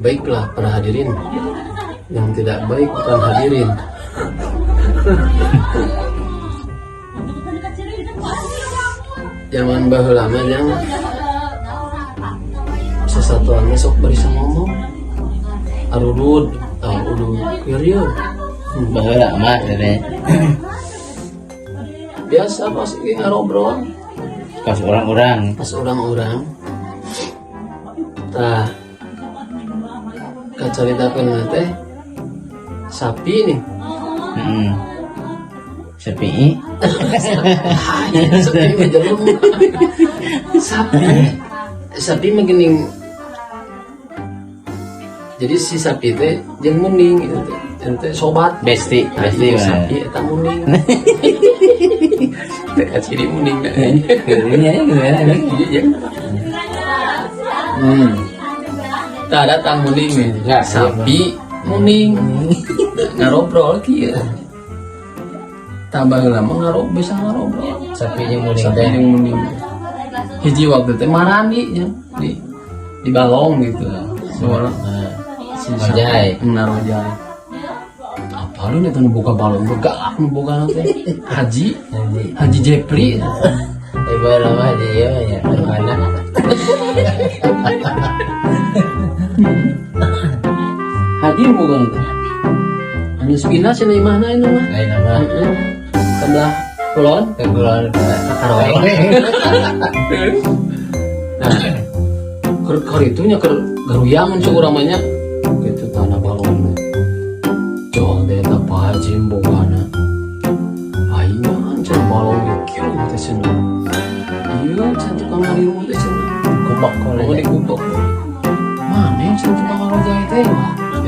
Baiklah para hadirin. Yang tidak baik bukan hadirin. Zaman baheula mah jang sasatuan ge sok bari ngomong. Arudud, ah udud kieu. Baheula mah teh. Biasa pas ieu ngarobrol. Pas orang-orang. Pas orang-orang. Tah kacaritakeun teh sapi nih. Heeh. Sapi. Sapi mah jelema. Sapi. Sapi mah geuning. Jadi si sapi teh jeung muning gitu teh. Jeung teh sobat. Besti, Nah, besti ieu mah. Sapi eta muning. Teh kaciri muning dah. Iya, gimana? Iya. Tah datang muning nih. Ya, Sapi muning. Ngarobrol kieu. Tambah lama ngarobrol bisa ngarobrol. Sapi jeung muning Sapi teh. jeung muning. Hiji waktu teh marandi nya di balong gitu. Soalnya Nah, si Ngojay. sapi narojay. Apa lu nih nu boga balong galak nu boga teh. Haji, Haji. Haji Jepri. Eh baheula mah haji ieu mah nya, mana? Haji nu boga teh. Anu spina cenah imahna ini mah. Lain nama. Heeh. Sebelah kulon. Kegulan Karawang. Nah, keur itu nya keur garuyangan cuk urang mah nya. Gitu tanah balong. Jol teh eta Pak Haji bogana. Aing cenah balong ge kieu teh cenah. Ieu cenah tukang ngariung teh cenah. Kubak Oh dikubak. Mana yang cenah tukang ngarojay teh?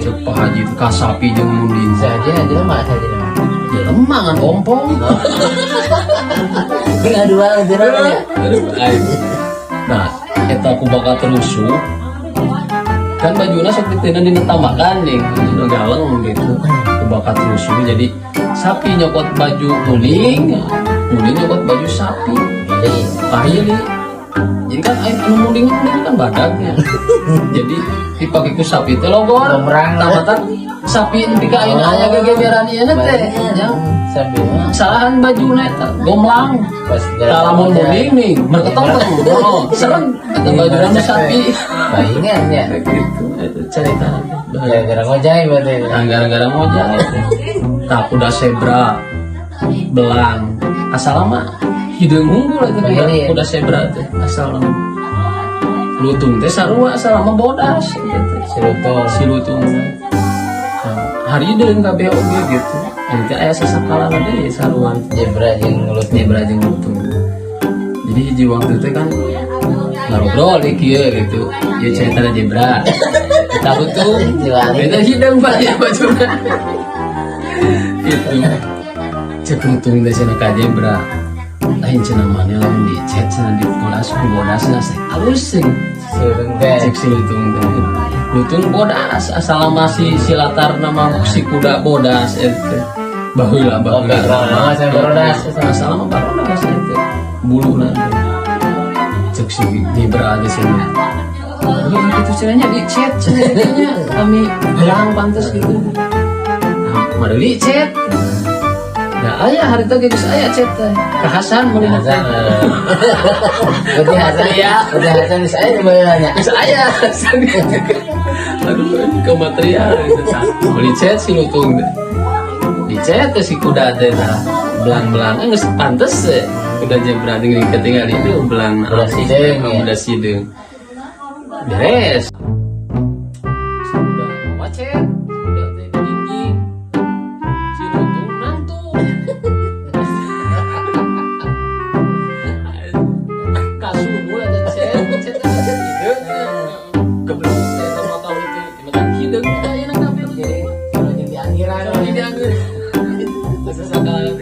Cek Pak Haji teh ka sapi jeung munding. Saja aja mah saja mah. Jelema ngan ompong. Ini dua jelema ya. Aduh, aing. Nah, eta ku bakal terusuh. Kan bajuna sok diteuna dina tambakan nih, dina galeng gitu. Ku bakal terusuh jadi sapi nyokot baju muning, muning nyokot baju sapi. Ini Pahili. Jadi kan aing anu muning muning kan badagnya. Jadi dipake ku sapi teh logor. Gombrang. Tamatan sapi nepi ka ayeuna aya gegeberan ieu teh. Jang sapi mah salahan bajuna eta gomlang. Pas Kalau muning nih, merketong oh, serem. Eta bajuna nu sapi. Palingan ya. Gitu, itu cerita. Gara-gara ngojay berarti. Nah, gara-gara ngojay. Tak kuda zebra, belang. Asal mah hideung unggul eta kuda, Iya. kuda zebra teh. Asal lutung teh sarua asal mah bodas eta teh. Si lutung. Si lutung. Nah, harideung kabeh oge gitu. Nanti aya sasakalana deui sarua. Zebra jeung lutung. Zebra jeung lutung. Jadi hiji waktu teh kan ngarobrol di kieu gitu. Ieu cerita zebra. Kita lutung. Diwali. Beda hideung Pak ya bajuna. Gitu. Cek lutung teh cenah ka zebra. Lain cenah maneh lamun dicet cenah dipulas bodasna teh halus cenah. Si lutung teh. Cek si lutung teh. Lutung bodas asal masih si latar nama si kuda bodas eta. Baheula Oh, baheula. background nama saya barodas. Asal mah barodas eta. Buluna teh. Cek si zebra aja cenah. Ini gitu cenahnya dicet cenahnya kami belang pantes gitu. Nah, maduli cet. Nah, aya hari teh geus aya cet teh. Ka Hasan meuli Hasan. Berarti Hasan Iya. Berarti Hasan geus aya baheula nya. Geus aya Hasan. Aduh, ke material gitu. Beli cet si lutung teh. Dicet teh si kuda teh tah. Belang-belang geus pantes teh. Kuda zebra jeung ketinggal itu belang. Udah sideung, ya. Udah sideung. Beres. Udah wacet, udah teh dijingjing. Si lutung nangtung. Kasumul ada cet, cet cet hideung. Geblok teh sama kau itu. Makan hideung kita enak kabeh. Jadi kalau jadi anggiran. Kalau ini anggur. Terus sakala teh.